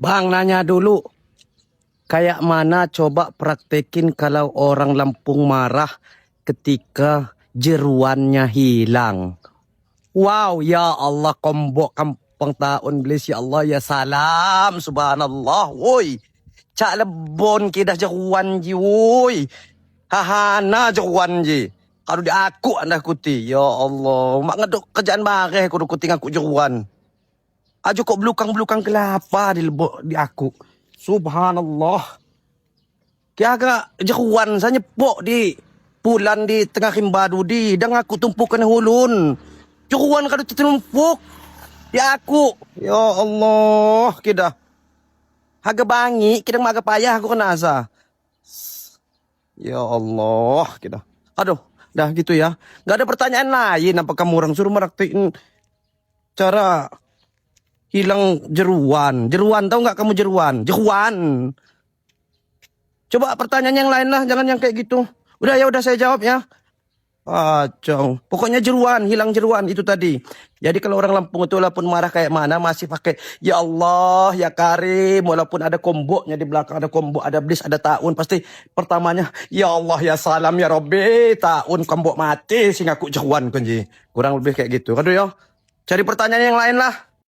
Bang, nanya dulu. Kayak mana coba praktekin kalau orang Lampung marah ketika jeruannya hilang? Wow, ya Allah, kombok kampung tahun belis, ya Allah, ya salam, subhanallah, woi. Cak lebon kidah jeruan ji, woi. Hahana jeruan ji. Kalau di aku anda kuti, ya Allah, mak ngeduk kerjaan bareh aku kuti ngaku jeruan. Ajo kok belukang-belukang kelapa di lebok di aku. Subhanallah. Kia agak jeruan saya nyepok di pulan di tengah rimbadu di dang aku tumpukan hulun. Jeruan kada tertumpuk di aku. Ya Allah, kida. Haga bangi, kida maga payah aku kena asa. Ya Allah, kida. Aduh, dah gitu ya. Gak ada pertanyaan lain apa kamu orang suruh meraktekin cara hilang jeruan. Jeruan tahu nggak kamu jeruan? Jeruan. Coba pertanyaan yang lain lah, jangan yang kayak gitu. Udah ya, udah saya jawab ya. Kacau. Pokoknya jeruan, hilang jeruan itu tadi. Jadi kalau orang Lampung itu walaupun marah kayak mana masih pakai ya Allah, ya Karim, walaupun ada komboknya di belakang, ada kombok, ada blis, ada taun, pasti pertamanya ya Allah, ya Salam, ya Robbi, taun kombok mati sing aku jeruan kunji. Kurang lebih kayak gitu. Aduh ya. Cari pertanyaan yang lain lah.